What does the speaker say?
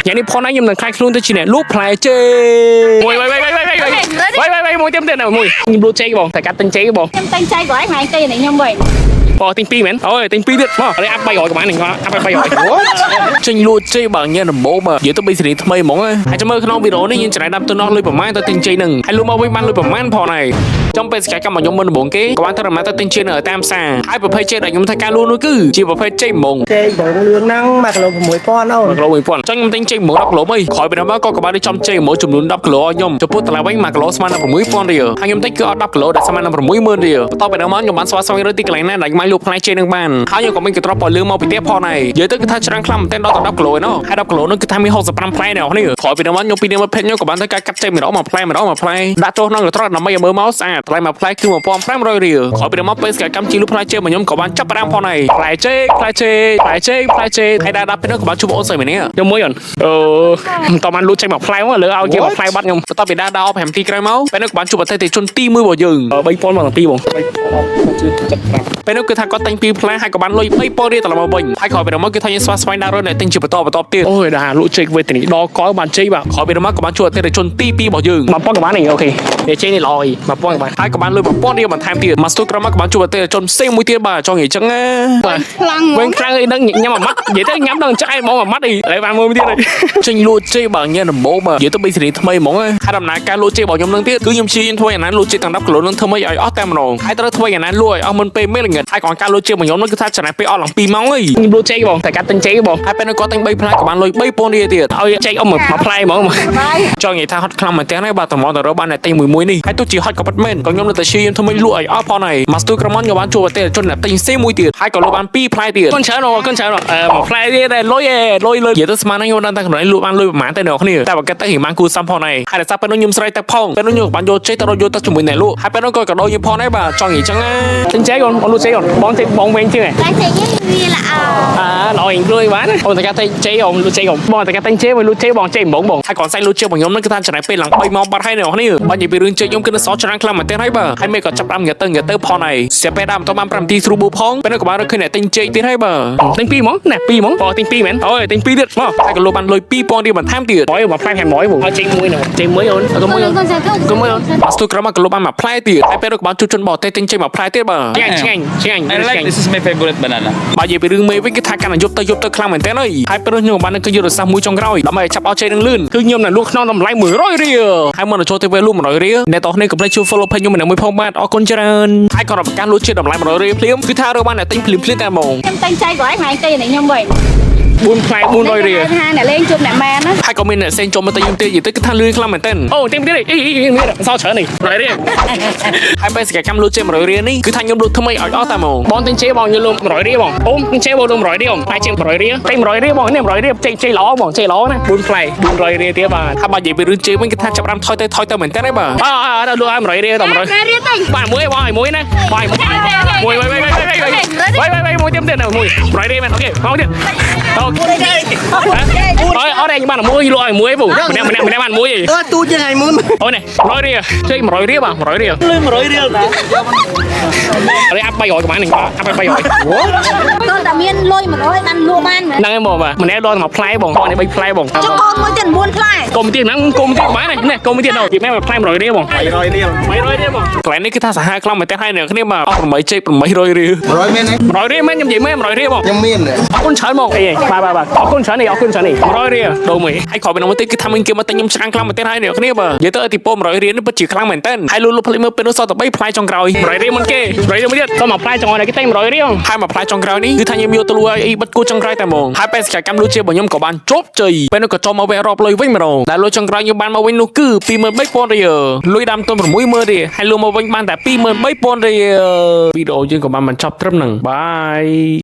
ថ្ងៃនេះផងណាខ្ញុំនឹងខ្លាចខ្លួនទៅជាអ្នកលក់ផ្លែចេកមួយវៃវៃវៃវៃវៃវៃវៃវៃមួយទៀតទៀតមួយខ្ញុំលក់ចេកបងតែកាត់ទិញចេកបង ខ្ញុំតែងចៃក៏ឯងថ្ងៃទេនេះខ្ញុំវិញ បងទិញ2មែនអូយទិញ2ទៀតមកឥឡូវអាប់300ក៏បាននេះអាប់300ចេញលក់ចេកបើញ៉ាំដំបូងបើនិយាយទៅបីសេរីថ្មីហ្មងហើយចាំមើលក្នុងវីដេអូនេះយើងចំណាយដាំទុនអស់លុយប្រហែលទៅទិញចេកនឹងហើយលក់មកវិញបានលុយប្រហែលផងហើយចំពេលសកម្មកម្មរបស់ខ្ញុំមុនដំបូងគេក៏បានធ្វើដំណើរទៅទិញចេកនៅតាមផ្សារហើយប្រភេទចេកដែលខ្ញុំធ្វើការលក់នោះគឺជាប្រភេទចេកហ្មង ចេកបងលឿងហ្នឹង1គីឡូ6000អូន 1គីឡូ1000ចង់ខ្ញុំទិញចេក10គីឡូអីក្រោយពីនោះមកក៏ក៏បានរៀបចំចេកមួយចំនួន10គីឡូឲ្យខ្ញុំចំពោះតម្លៃវិញ1គីឡូស្មើនឹង6000រៀលហើយខ្ញុំទិញគឺអត់10គីឡូដែលស្មើនឹង60000រៀលបន្ទាប់ពីនោះមកខ្ញុំបានស្វាស្វែងរកទីកន្លែងណាដែលខ្ញុំអាចលក់ផ្លែចេកនឹងបានហើយខ្ញុំក៏មានកន្ត្រកពណ៌លឿងមកពីផ្ទះផងដែរនិយាយទៅគឺថាច្រើនខ្លាំងមែនទែនដល់ទៅ10គីឡូឯណោះហើយ10គីឡូនោះគឺថាមាន65ផ្លែអ្នកនរក្រោយពីនោះមកខ្ញុំពីរនាក់មិត្តភក្តិខ្ញុំក៏បានធ្វើការកាត់ចេកម្ដងមួយផ្លែម្ដងមួយផ្លែដាក់ចូលក្នុងកន្ត្រកដើម្បីឲ្យមើលមកស្អាតផ្លែមួយផ្លែគឺ1500រៀលក្រោយពីនោះមកពេលសកម្មជីលក់ផ្លែចេករបស់ខ្ញុំក៏បានចាប់ផ្ដើមផងដែរផ្លែចេកផ្លែចេកផ្លែចេកផ្លែចេកហើយដល់ពេលនោះក៏បានជួបអូនស្រីម្នាក់ខ្ញុំមួយអូនអូមិនតបានលក់ចេញមួយផ្លែមកលើឲ្យគេមួយផ្លែបាត់ខ្ញុំបន្ទាប់ពីដើរដល់5នាទីក្រោយមកពេលនោះក៏បានជួបអតិថិជនទី1របស់យើង3000មកទាំងពីរបង3075ពេលនោះគឺថាគាត់ទិញពីរផ្លែហើយក៏បានលុយ3000រៀលត្រឡប់មកវិញហើយក្រោយពីនោះមកគឺថាយើងស្វាស្វែងដើររកអ្នកទិញជាបន្តបន្តទៀតអូយដល់លក់ចេកវេទនីដល់កលបានចេកបាទក្រោយពីនោះមកក៏បានជួបអតិថិជនទី2របស់យើង1000ក៏បាននេះ OK នេះចេកនេះល្អអី1000ក៏បានហើយក៏បានលុយ1000រៀលបន្ថែមទៀតមកស្ទូក្រោយមកក៏បានជួបអតិថិជនផ្សេងមួយទៀតបាទចង់និយាយចឹងណាបាទ ខ្លាំង វិញខ្លាំងអីដឹងញ៉ាំមួយម៉ាត់និយាយទៅញ៉ាំដល់ឆ្អែតហ្មងមួយម៉ាត់អីឥឡូវបានមួយទៀតហើយចេញលក់ចេកបើញ៉ាំដំបូងបើនិយាយទៅបីសេរីថ្មីហ្មងហើយដំណើរការលក់ចេករបស់ខ្ញុំនឹងទៀតគឺខ្ញុំព្យាយាមធ្វើយ៉ាងណាលក់ចេកទាំង10គីឡូនឹងធ្វើម៉េចឲ្យអស់តែម្ដងហើយត្រូវធ្វើយ៉ាងណាលក់ឲ្យអស់មុនពេលមេល្ងិតហើយគ្រាន់ការលក់ចេករបស់ខ្ញុំនឹងគឺថាចំណាយពេលអស់ឡើង2ម៉ោងហើយខ្ញុំលក់ចេកបងតែកាត់ទិញចេកបងហើយពេលនោះគាត់ទិញ3ផ្លែក៏បានលុយ3000រៀលទៀតឲ្យចេកអស់មួយផ្លែហ្មង បាយ ចង់និយាយថាហត់ខ្លាំងមែនទែនហើយបាទតម្រាំទៅរកបានតែទិញមួយមួយនេះហើយទោះជាហត់ក៏ពិតមែនក៏ខ្ញុំនៅតែព្យាយាមធ្វើម៉េចលក់ឲ្យអស់ផងហើយមកស្ទួយក្រមខ្ញុំបានជួបអតិថិជនអ្នកទិញសេមួយទៀតហើយក៏លក់បាន2ផ្លែទៀតកូនច្រើនកូនច្រើនអឺមួយផ្លែទៀតតែលុយឯលុយលុយនិយាយទៅស្មានខ្ញុំដឹងតែខ្លួនឯងលក់បានលុយប្រហែលតែអ្នកគ្នាតែបើគិតទៅរៀងបានគូសំផងហើយហើយដោយសារពេលនោះខ្ញុំស្រែកទឹកផងពេលនោះខ្ញុំក៏បានយកចេកទៅរកយកទឹកជាមួយអ្នកលក់ហើយពេលនោះក៏ក៏ដូរខ្ញុំផងដែរបាទចង់និយាយចឹងណាទិញចេកអូនអូនលក់ចេកអូនបងចេកបងវិញជាងឯង តែចេកយើងវាល្អ អាល្អអ៊ីងលុយបានអូនតែកាទិញចេកអូនលក់ចេកអូនបងតែកាទិញចេកមកលក់ចេកបងចេកហ្មងបងហើយគ្រាន់តែលក់ចេករបស់ខ្ញុំនឹងគឺថាចំណាយពេលឡើង3ម៉ោងបាត់ហើយអ្នកនរបើនិយាយពីរឿងចេកខ្ញុំគឺនៅសល់ច្រើនខ្លាំងមែនទែនហើយបាទហើយមេក៏ចាប់ផ្ដើមងាទៅងាទៅផងហើយស្រាប់ពេលដើមមិនតបាន5នាទីស្រួលបួផងពេលនោះក៏បានរកឃើញអ្នកទិញចេកទៀតហើយបាទទិញ2ហ្មងណា2ហ្មងបងទិញ2មែនអូយទិញ2ទៀតមកហើយក៏លក់បានលុយ2000រៀលបន្ថែមទៀតអូយមកផ្លែ500បងឲ្យចេកមួយណាចេកមួយអូនអរគុណមួយអូន កូនចាកូន គុំមើលបាស្ទូក្រមក៏លុបបានមួយផ្លែទៀតហើយពេលនោះក៏បានជួបជនបរទេសទិញចេញមួយផ្លែទៀតបាទឆ្ងាញ់ឆ្ងាញ់ឆ្ងាញ់ I like this is my favorite banana. បើនិយាយពីរឿងមេវិញគឺថាកាន់តែយប់ទៅយប់ទៅខ្លាំងមែនទែនហើយហើយពេលនោះខ្ញុំក៏បាននឹងគឺយុទ្ធសាស្ត្រមួយចុងក្រោយដើម្បីឲ្យចាប់អស់ចេកនឹងលឿនគឺខ្ញុំនឹងលក់ក្នុងតម្លៃ100រៀលហើយមុននឹងចូលទៅពេលលក់100រៀលអ្នកទាំងនេះកុំភ្លេចជួយ follow page ខ្ញុំម្នាក់មួយផងបាទអរគុណច្រើនហើយក៏รับប្រកាន់លក់ជាតម្លៃ100រៀលភ្លាមគឺថារើបានអ្នកទិញភ្លាមភ្លាមតែហ្មង ខ្ញុំតែងចៃក៏ឯងថ្ងៃទេនេះខ្ញុំវិញ 4ផ្លែ400រៀល ថាអ្នកលេងជួបអ្នកម៉ែណា ហើយក៏មានអ្នកផ្សេងចូលមកទិញខ្ញុំទៀតនិយាយទៅគឺថាលឿនខ្លាំងមែនទែនអូទិញទៀតអីអីមានសល់ច្រើននេះ100រៀលហើយបេសកកម្មលក់ចេក100រៀលនេះគឺថាខ្ញុំលក់ថ្មីឲ្យអស់តែហ្មងបងទិញចេកបងខ្ញុំលក់100រៀលបងអូទិញចេកបងលក់100រៀលផ្លែចេក100រៀលទិញ100រៀលបងនេះ100រៀលចេកចេកល្អបងចេកល្អណា4ផ្លែ400រៀលទៀតបាទហើយបើនិយាយពីរឿងចេកវិញគឺថាចាប់ផ្ដើមថយទៅថយទៅមែនទែនហើយបាទអើអើលក់ឲ្យ100រៀលត100 រៀលទិញ បាទមួយបងឲ្យមួយណាបងឲ្យមួយមួយមួយមួយមួយមួយមួយទៀតទៀតមួយ100រៀលមែន OK មកទៀត OK អើអត់ឯងបានមួយលក់ឲ្យមួយពូម្នាក់ម្នាក់ម្នាក់បានមួយឯង អឺទូជាងថ្ងៃមុន អូនេះ100រៀលចេញ100រៀលបាទ100រៀល លុយ100រៀលណា ឥឡូវអាប់300ក៏បាននេះអាប់300 តើតែមានលុយ100បានលក់បានមែន ហ្នឹងហើយបងបាទម្នាក់ដល់មួយផ្លែបងបងនេះ3ផ្លែបង ចុះកូនមួយទៀត9ផ្លែ កុំទៀតហ្នឹងកុំទៀតបាននេះកុំទៀតដល់ពីម៉ែមួយផ្លែ100រៀលបង 300រៀល 300រៀលបងកន្លែងនេះគឺថាសាហាវខ្លាំងមែនទែនហើយអ្នកគ្នាបាទអស់8ចេក800រៀល 100មានទេ 100រៀលមែនខ្ញុំនិយាយមែន100រៀលបង ខ្ញុំមាន អរគុណច្រើនមកអីបាទបាទបាទអរគុណច្រើននេះអរគុណច្រើននេះ100រៀលដូរមួយហើយក្រោយពីនោះមកទៀតគឺថាមានគេមកទិញខ្ញុំច្រើនខ្លាំងមែនទែនហើយអ្នកគ្នាបាទនិយាយទៅអតិពល100រៀលនេះពិតជាខ្លាំងមែនទែនហើយលុលលុបភ្លេចមើលពេលនោះសល់តែ3ផ្លែចុងក្រោយ100រៀលមុនគេ100រៀលមួយទៀតតមកផ្លែចុងក្រោយគេទិញ100រៀលហើយមួយផ្លែចុងក្រោយនេះគឺថាខ្ញុំយកទៅលក់ឲ្យអីបិទគូចុងក្រោយតែហ្មងហើយបេសកកម្មលក់ជារបស់ខ្ញុំក៏បានជោគជ័យពេលនោះក៏ចូលមកវគ្គរាប់លុយវិញម្ដងដែលលុយចុងក្រោយខ្ញុំបានមកវិញនោះគឺ23000រៀលលុយដើមទុន60000រៀលហើយលក់មកវិញបានតែ23000រៀលវីដេអូយើងក៏បានបញ្ចប់ត្រឹមហ្នឹង bye.